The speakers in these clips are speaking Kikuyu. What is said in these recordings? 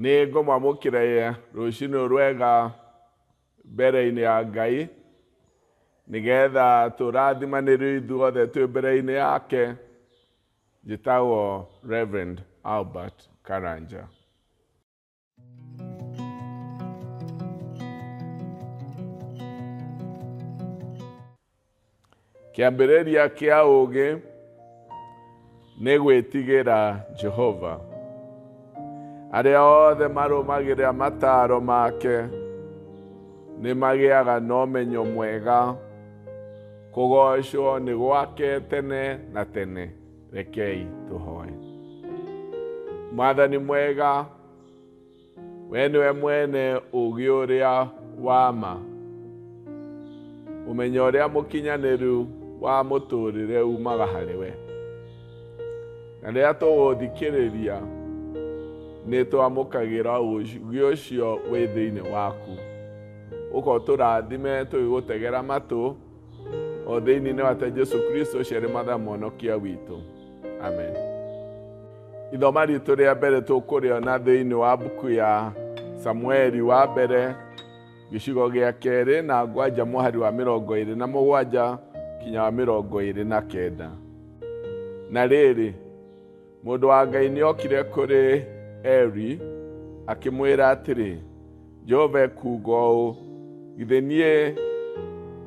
Nĩ ngũmwamũkĩra rũcinĩ rwega mbere-inĩ ya Ngai, nĩgetha tũrathimanĩrio ithuothe twĩ mbere-inĩ yake. Njĩtagwo Reverend Albert Karanja. Kĩambĩrĩria kĩa ũũgĩ nĩ gwĩtigĩra Jehova. Arĩa othe marũmagĩrĩra mataro make nĩ magĩaga na ũmenyo mwega. Kũgoocwo nĩ gwake tene na tene. Rekei tũhoe. Mwathani mwega, we nĩwe mwene ũũgĩ ũrĩa wa ma, ũmenyo ũrĩa mũkinyanĩru wa mũtũrĩre umaga harĩ we. Na rĩrĩa tũgũthikĩrĩria nĩ twamũkagĩra ũũgĩ ũcio wĩ thĩinĩ waku. Ũka ũtũrathime tũgĩgũtegera matũ o thĩinĩ wa Jesu Kristo ũcio arĩ Mwathani Mũhonokia witũ. Amen. Ithoma ritũ rĩa mbere tũkũrĩona thĩinĩ wa mbuku ya Samueli wa mbere gĩcigo gĩa kerĩ na ngwanja mũhari wa 27 kinya wa 29. Na rĩrĩ, mũndũ wa Ngai nĩokire kũrĩ Eri akĩmwĩra atĩrĩ, Jehova ekuuga ũũ, githĩ niĩ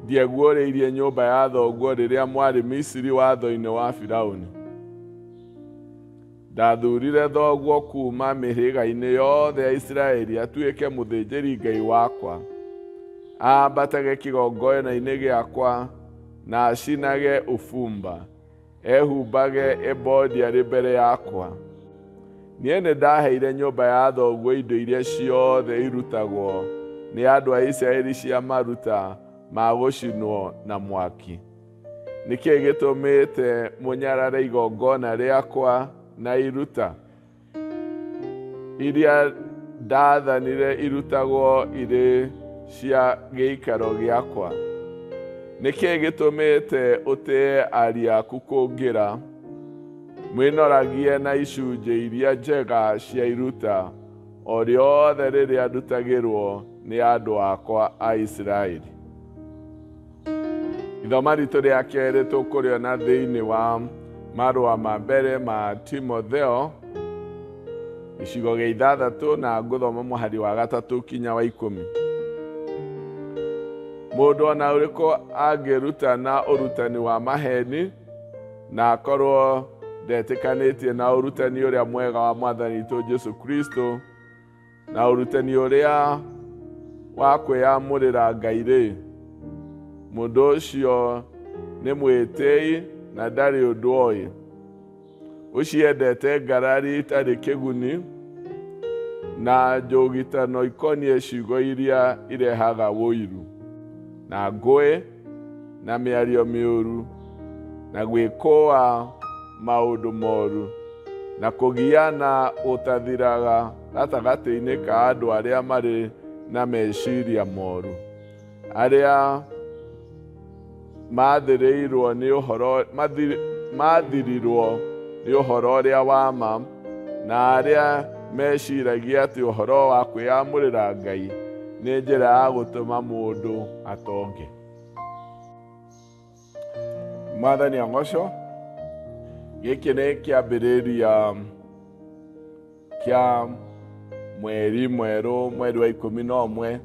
ndieguũrĩirie nyũmba ya thoguo rĩrĩa mwarĩ Misiri watho-inĩ wa Firauni? Ndathurire thoguo kuma mĩhĩrĩga-inĩ yothe ya Isiraeli atuĩke mũthĩnjĩri Ngai wakwa, aambatage kĩgongona-inĩ gĩakwa na acinage ũbumba, ehumbage ebodi arĩ mbere yakwa. Niĩ nĩ ndaheire nyũmba ya thoguo indo iria ciothe irutagwo nĩ andũ a Isiraeli cia maruta ma gũcinwo na mwaki. Nĩkĩĩ gĩtũmĩte mũnyarare igongona rĩakwa na iruta iria ndaathanire irutagwo irĩ cia gĩikaro gĩakwa? Nĩkĩĩ gĩtũmĩte ũtĩe ariũ aku kũngĩra, mwĩnoragie na icunjĩ iria njega cia iruta o rĩothe rĩrĩa ndutagĩrwo nĩ andũ akwa a Isiraeli? Ithoma ritũ rĩa kerĩ tũkũrĩona thĩinĩ wa marũa ma mbere ma Timotheo gĩcigo gĩa 6 na ngũthoma mũhari wa 3 kinya wa 10. Mũndũ ona ũrĩkũ angĩrutana ũrutani wa maheni na akorwo ndetĩkanĩtie na ũrutani ũrĩa mwega wa Mwathani witũ Jesu Kristo na ũrutani ũrĩa wa kwĩyamũrĩra Ngai rĩ, mũndũ ũcio nĩ mwĩtĩi na ndarĩ ũndũ oĩ. Ũciendete ngarari itarĩ kĩguni na njũgitano ikoniĩ ciugo iria irehaga ũiru na ngũĩ na mĩario mĩũru na gwĩkũa maũndũ moru na kũgiana ũtathiraga gatagatĩ-inĩ ka andũ arĩa marĩ na meciria moru, arĩa mathĩrĩirwo nĩ ũhoro ũrĩa wa ma na arĩa meciragia atĩ ũhoro wa kwĩyamũrĩra Ngai nĩ njĩra ya gũtũma mũndũ atonge. Mwathani agocwo. Gĩkĩ nĩ kĩambĩrĩria kĩa mweri mwerũ, mweri wa 11,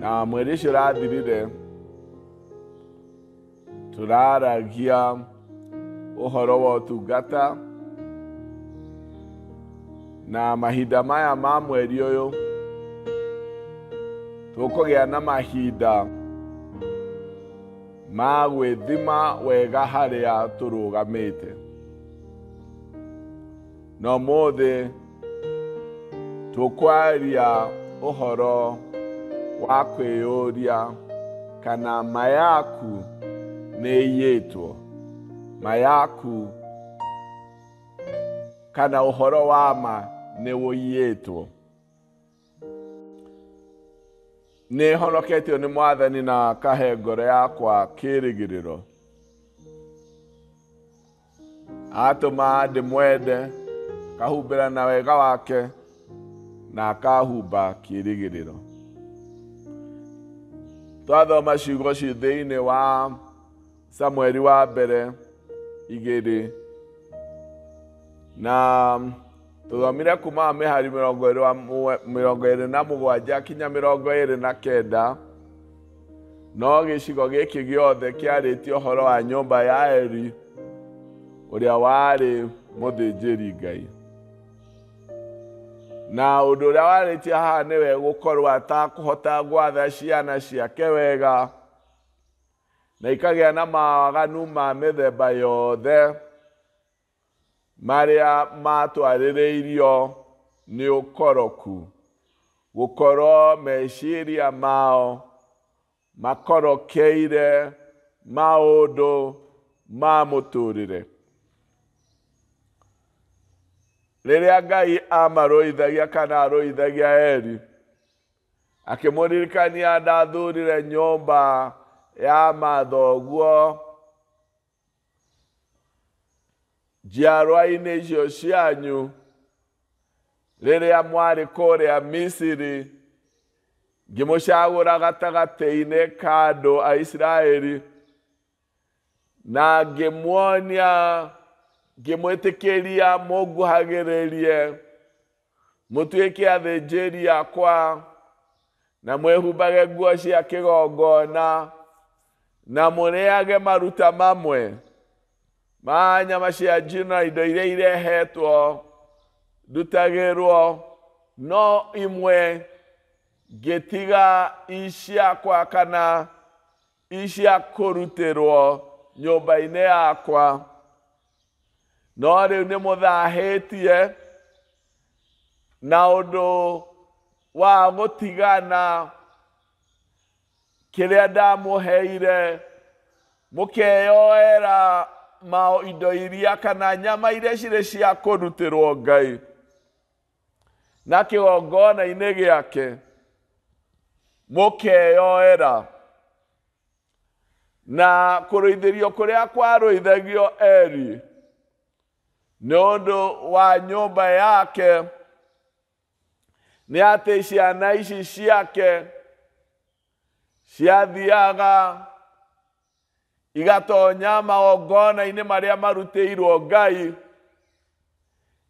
na mweri ũcio ũrathirire tũraragia ũhoro wa ũtungata, na mahinda maya ma mweri ũyũ tũkũgĩa na mahinda ma gwĩthima wega harĩa tũrũgamĩte. Na ũmũthĩ tũkwaria ũhoro wa kwĩyũria kana ma yaku nĩ ĩiyĩtwo, ma yaku kana ũhoro wa ma nĩ ũiyĩtwo. Nĩ honoketio nĩ Mwathani na akahe ngoro yakwa kĩĩrĩgĩrĩro. Atũma ndĩmwende Akahumbĩra na wega wake na akahumba kĩĩrĩgĩrĩro. Twathoma ciugo ci thĩinĩ wa Samueli wa mbere 2 na tũthomire kuma mĩhari 27 kinya 29. No gĩcigo gĩkĩ gĩothe kĩarĩtie ũhoro wa nyũmba ya Eli ũrĩa warĩ mũthĩnjĩri Ngai. Na ũndũ ũrĩa warĩtie haha nĩwe gũkorwo atakũhota gwatha ciana ciake wega na ikagĩa na mawaganu ma mĩthemba yothe marĩa matwarĩrĩirio nĩ ũkoroku, gũkorwo meciria mao makorokeire maũndũ ma mũtũrĩre. Rĩrĩa Ngai amarũithagia kana arũithagia Eli, akĩmũririkania ndathurire nyũmba ya mathoguo njiarwa-inĩ icio cianyu rĩrĩa mwarĩ kũrĩa Misiri, ngĩmũcagũra gatagatĩ-inĩ ka andũ a Isiraeli na ngĩmuonia, ngĩmwĩtĩkĩria mũnguhagĩrĩrie mũtuĩke athĩnjĩri akwa na mwĩhumbage nguo cia kĩgongona na mũrĩage maruta mamwe ma nyama cia njino na indo iria irehetwo ndutagĩrwo, no imwe ngĩtiga iciakwa kana icia kũrutĩrwo nyũmba-inĩ yakwa. No rĩu nĩ mũthahĩtie na ũndũ wa gũtigana kĩrĩa ndamũheire, mũkeyoera mao indo iria kana nyama iria cirĩ cia kũrutĩrwo Ngai na kĩgongona-inĩ gĩake mũkeyoera. Na kũrũithĩrio kũrĩa kwarũithagio Eli nĩ ũndũ wa nyũmba yake nĩ atĩ ciana ici ciake ciathiaga igatonya magongona-inĩ marĩa marutĩirwo Ngai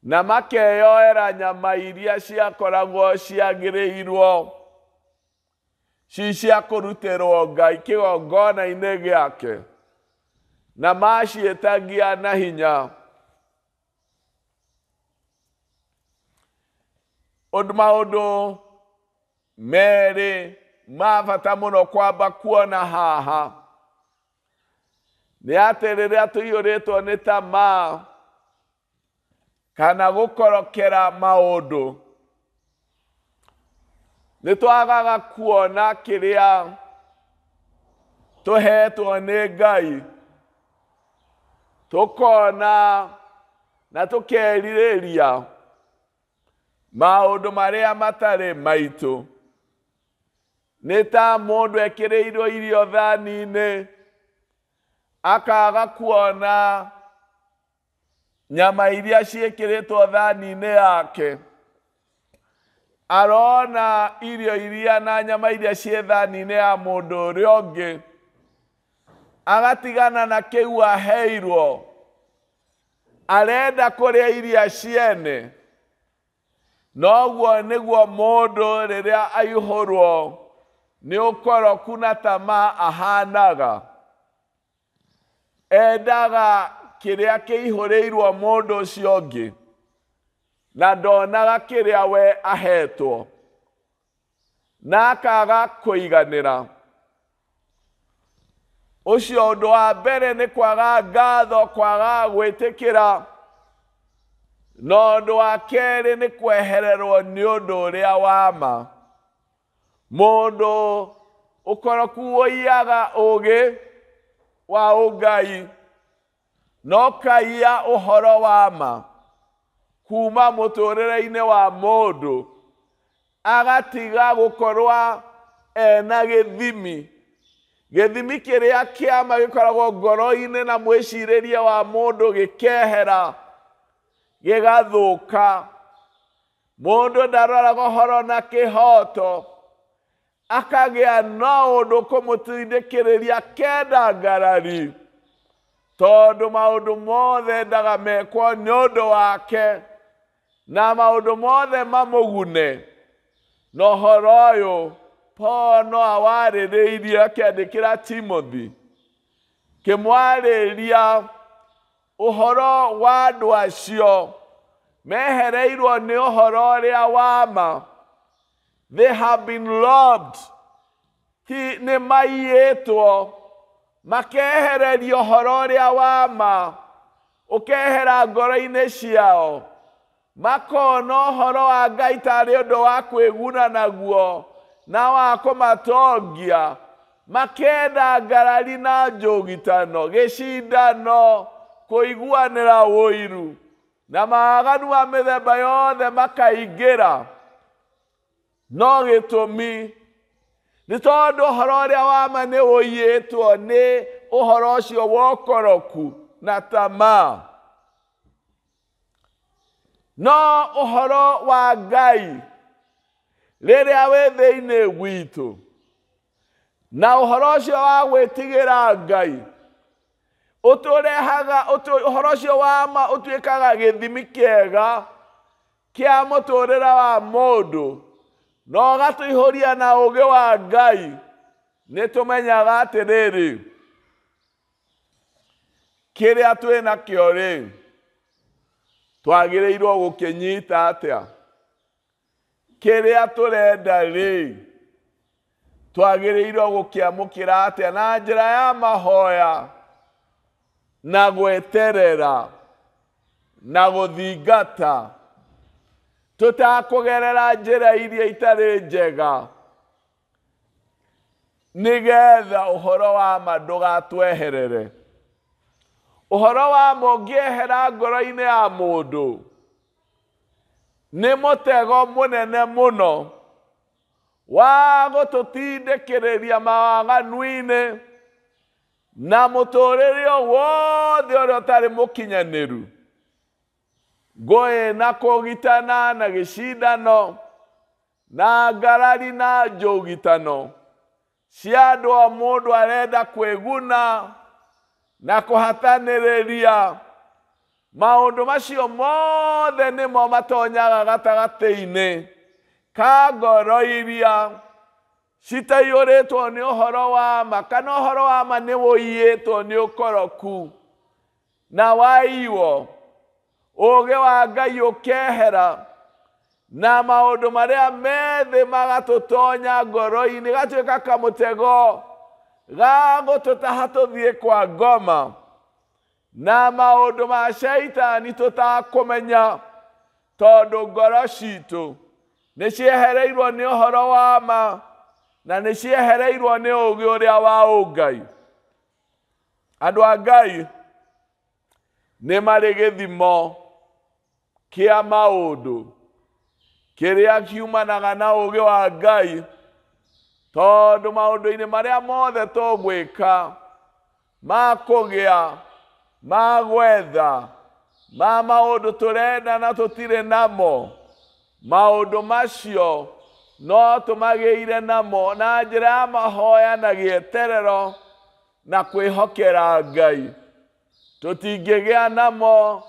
na makeyoera nyama iria ciakoragwo ciagĩrĩirwo ci cia kũrutĩrwo Ngai kĩgongona-inĩ gĩake na maciĩtagia na hinya. Ũndũ maũndũ merĩ ma bata mũno kwamba kuona haha nĩ atĩ rĩrĩa tũiyũrĩtwo nĩ tamaa kana gũkorokera maũndũ, nĩ twagaga kuona kĩrĩa tũhetwo nĩ Ngai, tũkona na tũkerirĩria maũndũ marĩa matarĩ maitũ. Nĩ ta mũndũ ekĩrĩirwo irio thani-inĩ akaga kuona nyama iria ciĩkĩrĩtwo thani-inĩ yake, arona irio iria na nyama iria ciĩ thani-inĩ ya mũndũ ũrĩa ũngĩ, agatigana na kĩu aheirwo, arenda kũrĩa iria ciene. Noguo nĩguo mũndũ rĩrĩa aihũrwo nĩ ũkoroku na tamaa ahanaga, endaga kĩrĩa kĩihũrĩirwo mũndũ ũcio ũngĩ na ndonaga kĩrĩa we ahetwo na akaga kũiganĩra. Ũcio ũndũ wa mbere nĩ kwaga ngatho, kwaga gwĩtĩkĩra, na ũndũ wa kerĩ nĩ kwehererwo nĩ ũndũ ũrĩa wa ma. Mũndũ ũkoroku ũiyaga ũũgĩ wa ũngai no kaiya ũhoro wa ma kuma mũtũrĩre-inĩ wa mũndũ, agatiga gũkorwo ena gĩthimi. Gĩthimi kĩrĩa kĩama gĩkoragwo ngoro-inĩ na mwĩcirĩrie wa mũndũ gĩkehera, gĩgathũka. Mũndũ ndaroraga ũhoro na kĩhoto, akagĩa na ũndũ kũmũtindĩkĩrĩria kenda ngarari, tondũ maũndũ mothe endaga mekwo nĩ ũndũ wake na maũndũ mothe mamũgune. Na ũhoro ũyũ Paul no awarĩrĩirie akĩandĩkĩra Timothy, kĩmwarĩria ũhoro wa andũ acio mehereirwo nĩ ũhoro ũrĩa wa ma. They have been robbed, ti nĩ maiyĩtwo, makehererio ũhoro ũrĩa wa ma, ũkehera ngoro-inĩ ciao, makona ũhoro wa Ngai tarĩ ũndũ wa kwĩguna naguo na wa kũmatongia, makenda ngarari na njũgitano, gĩcindano, kũiguanĩra ũiru na maaganu ma mĩthemba yothe makaingĩra. No gĩtũmi nĩ tondũ ũhoro ũrĩa wa ma nĩ ũiyĩtwo nĩ ũhoro ũcio wa ũkoroku na tamaa. No ũhoro wa Ngai rĩrĩa wĩ thĩinĩ witũ na ũhoro ũcio wa gwĩtigĩra Ngai ũtũrehaga, ũhoro ũcio wa ma ũtuĩkaga gĩthimi kĩega kĩa mũtũrĩre wa mũndũ, na ũgatũihũria na ũũgĩ wa Ngai. Nĩ tũmenyaga atĩrĩrĩ, kĩrĩa twĩ nakĩo rĩ, twagĩrĩirwo gũkĩnyita atĩa? Kĩrĩa tũrenda rĩ, twagĩrĩirwo gũkĩamũkĩra atĩa? Na njĩra ya mahoya na gweterera na gũthingata, tũtakũgerera njĩra iria itarĩ njega, nĩgetha ũhoro wa ma ndũgatweherere. Ũhoro wa ma ũngĩehera ngoro-inĩ ya mũndũ nĩ mũtego mũnene mũno wa gũtũtindĩkĩrĩria mawaganu-inĩ na mũtũrĩre o wothe ũrĩa ũtarĩ mũkinyanĩru. Ngũĩ na kũgitana na gĩcindano na ngarari na njũgitano cia andũ o mũndũ arenda kwĩguna na kũhatanĩrĩria, maũndũ macio mothe nĩmo matonyaga gatagatĩ-inĩ ka ngoro iria citaiyũrĩtwo nĩ ũhoro wa ma, kana ũhoro wa ma nĩ ũiyĩtwo nĩ ũkoroku na waiywo, ũũgĩ wa Ngai ũkehera na maũndũ marĩa methĩ magatũtonya ngoro-inĩ, gatuĩka kamũtego ga gũtũtaha tũthiĩ kwa ngoma na maũndũ ma caitani tũtakũmenya, tondũ ngoro citũ nĩ ciehereirwo nĩ ũhoro wa ma na nĩ ciehereirwo nĩ ũũgĩ ũrĩa wa ũngai. Andũ a Ngai nĩ marĩ gĩthimo kĩa maũndũ kĩrĩa kiumanaga na ũũgĩ wa Ngai, tondũ maũndũ-inĩ marĩa mothe tũgwĩka ma kũgĩa, ma gwetha, ma maũndũ tũrenda na tũtirĩ namo, maũndũ macio no tũmagĩire namo na njĩra ya mahoya na gĩeterero na kwĩhokera Ngai. Tũtingĩgĩa namo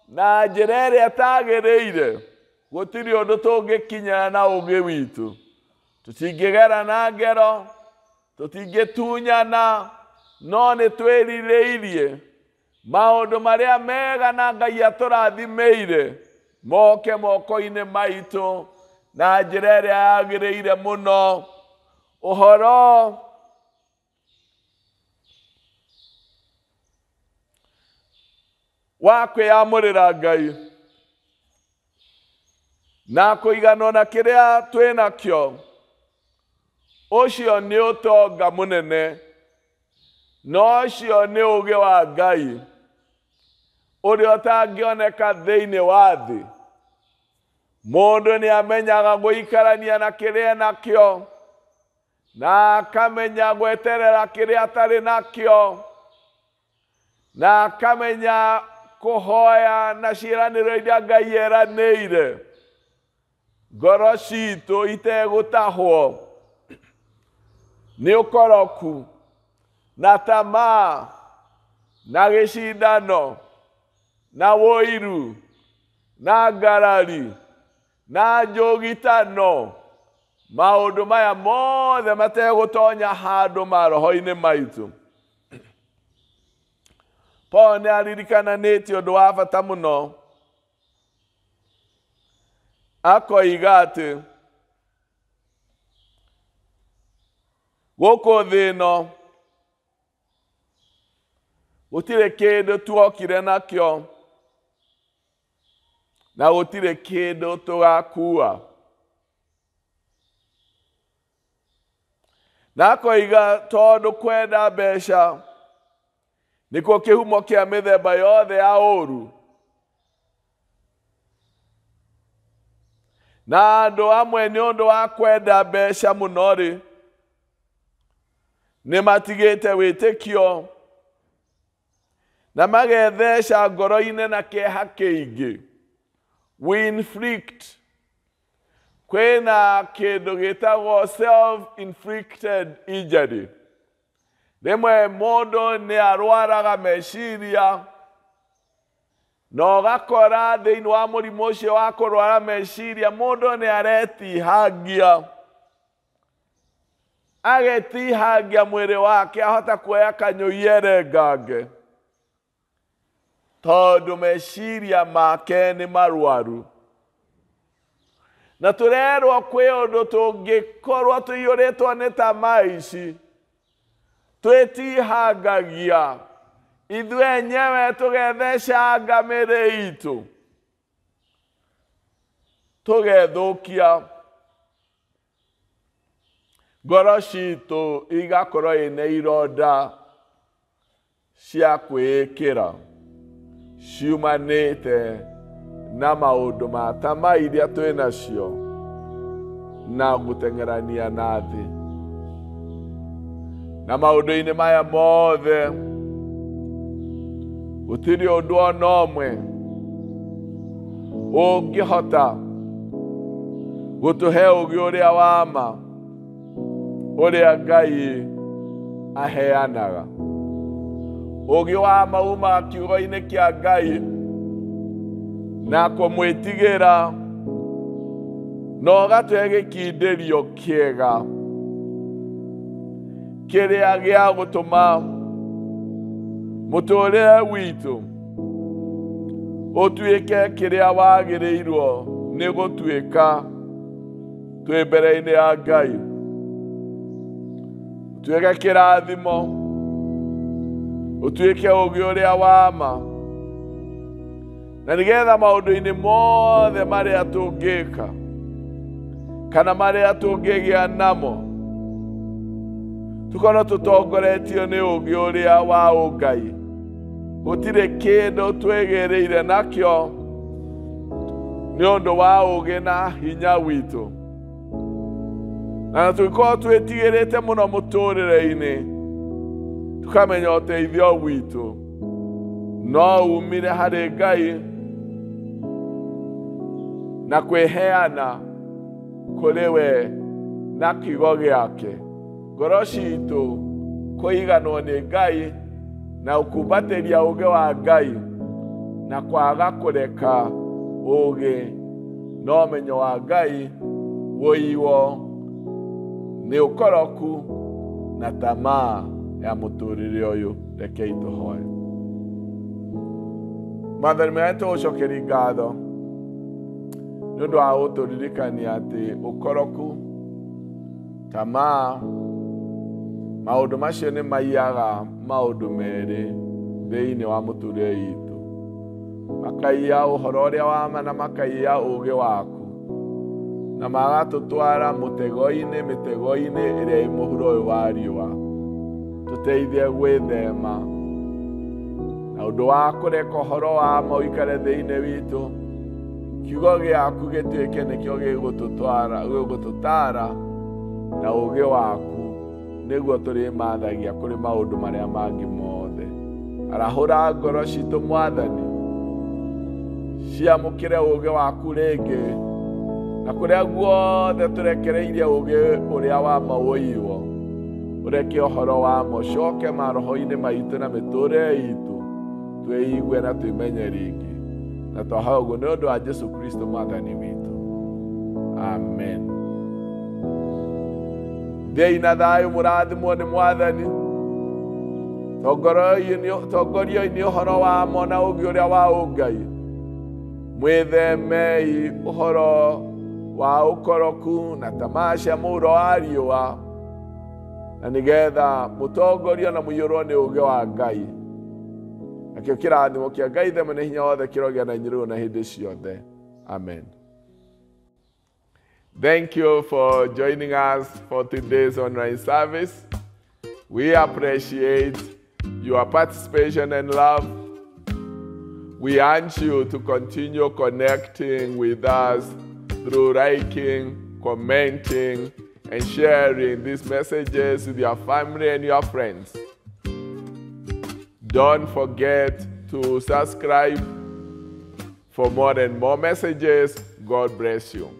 na njĩra ĩrĩa ĩtagĩrĩire, gũtirĩ ũndũ tũngĩkinyĩra na ũũgĩ witũ. Tũtingĩgera na ngero, tũtingĩtunyana, no nĩ twĩrirĩirie maũndũ marĩa mega na Ngai atũrathimĩire moke moko-inĩ maitũ na njĩra ĩrĩa yagĩrĩire mũno. Ũhoro wa kwĩyamũrĩra Ngai na kũiganwo na kĩrĩa twĩ nakĩo, ũcio nĩ ũtonga mũnene, na ũcio nĩ ũũgĩ wa Ngai ũrĩa ũtangĩoneka thĩinĩ wa thĩ. Mũndũ nĩ amenyaga gũikarania na kĩrĩa enakĩo, na akamenya gweterera kĩrĩa atarĩ nakĩo, na akamenya kũhoya na ciĩranĩro iria Ngai eranĩire, ngoro citũ itegũtahwo nĩ ũkoroku na tamaa na gĩcindano na wũiru na ngarari na njũgitano, maũndũ maya mothe mategũtonya handũ maroho-inĩ maitũ. Paul nĩ aririkananĩtie ũndũ wa bata mũno, akoiga atĩ gũkũ thĩ ĩno gũtirĩ kĩndũ tuokire nakĩo na gũtirĩ kĩndũ tũgakua. Na akoiga tondũ kwenda mbeca nĩkuo kĩhumo kĩa mĩthemba yothe ya ũũru, na andũ amwe nĩ ũndũ wa kwenda mbeca mũno rĩ, nĩ matigĩte wĩtĩkio na magetheca ngoro-inĩ na kĩeha kĩingĩ. We inflict, kwĩna kĩndũ gĩtagwo self-inflicted injury. Rĩmwe mũndũ nĩ arwaraga meciria na ũgakora thĩinĩ wa mũrimũ ũcio wa kũrwara meciria mũndũ nĩ aretihangia, agetihangia mwĩrĩ wake ahota kuoya kanyũi erengange tondũ meciria make nĩ marwaru. Na tũrerwo kwĩ ũndũ tũngĩkorwo tũiyũrĩtwo nĩ tamaa ici, twĩtihangagia ithuĩ enyewe tũgethecanga mĩĩrĩ itũ, tũgethũkia ngoro citũ igakorwo ina ironda cia kwĩĩkĩra ciumanĩte na maũndũ ma tamaa iria twĩ nacio na gũteng'erania na thĩ. Na maũndũ-inĩ maya mothe gũtirĩ ũndũ ona ũmwe ũngĩhota gũtũhe ũũgĩ ũrĩa wa ma ũrĩa Ngai aheanaga. Ũũgĩ wa ma umaga kiugo-inĩ kĩa Ngai na kũmwĩtigĩra na ũgatũhe gĩkindĩrio kĩega kĩrĩa gĩa gũtũma mũtũrĩre witũ ũtuĩke kĩrĩa wagĩrĩirwo nĩ gũtuĩka twĩ mbere-inĩ ya Ngai, ũtuĩke kĩrathimo, ũtuĩke ũũgĩ ũrĩa wa ma, na nĩgetha maũndũ-inĩ mothe marĩa tũngĩka kana marĩa tũngĩgĩa namo tũkorwo tũtongoretio nĩ ũũgĩ ũrĩa wa ũngai. Gũtirĩ kĩndũ twĩgĩrĩire nakĩo nĩ ũndũ wa ũũgĩ na hinya witũ, na tũngĩkorwo twĩtigĩrĩte mũno mũtũrĩre-inĩ tũkamenya ũteithio witũ no umire harĩ Ngai na kwĩheana kũrĩ we na kiugo gĩake, ngoro citũ kũiganwo nĩ Ngai na gũkumbatĩria ũũgĩ wa Ngai na kwaga kũreka ũũgĩ na ũmenyo wa Ngai wũiywo nĩ ũkoroku na tamaa ya mũtũrĩre ũyũ. Rekei tũhoe. Mwathani mwega, tũgũcokeria ngatho nĩ ũndũ wa gũtũririkania atĩ ũkoroku, tamaa, maũndũ macio nĩ maiyaga maũndũ merĩ thĩinĩ wa mũtũrĩre witũ, makaiya ũhoro ũrĩa wa ma na makaiya ũũgĩ waku, na magatũtwara mũtego-inĩ, mĩtego-inĩ ĩrĩa ĩ mũhuro ũyũ wa riũa. Tũteithie gwĩthema na ũndũ wa kũreka ũhoro wa ma ũikare thĩinĩ witũ, kiugo gĩaku gĩtuĩke nĩkĩo gĩgũtũtara na ũũgĩ waku nĩguo tũrĩmathagia kũrĩ maũndũ marĩa mangĩ mothe. Arahũra ngoro citũ Mwathani, Ciamũkĩre ũũgĩ waku rĩngĩ, na kũrĩa guothe tũrekereirie ũũgĩ ũrĩa wa ma ũiywo, ũreke ũhoro wa ma ũcoke maroho-inĩ maitũ na mĩtũrĩre itũ, twĩigue na twĩmenye rĩngĩ. Na twahoya ũguo nĩ ũndũ wa Jesu Kristo Mwathani witũ. Amen. Thiĩi na thayũ, mũrathimwo nĩ Mwathani. Tongorioi nĩ ũhoro wa ma na ũũgĩ ũrĩa wa ũngai. Mwĩthemei ũhoro wa ũkoroku na tamaa cia mũhuro wa riũa, na nĩgetha mũtongorio na mũiyũrwo nĩ ũũgĩ wa Ngai. Nakĩo kĩrathimo kĩa Ngai Ithe Mwene Hinya Wothe kĩrogĩa na inyuĩ rĩu na hĩndĩ ciothe. Amen. Thank you for joining us for today's online service. We appreciate your participation and love. We urge you to continue connecting with us through liking, commenting, and sharing these messages with your family and your friends. Don't forget to subscribe for more and more messages. God bless you.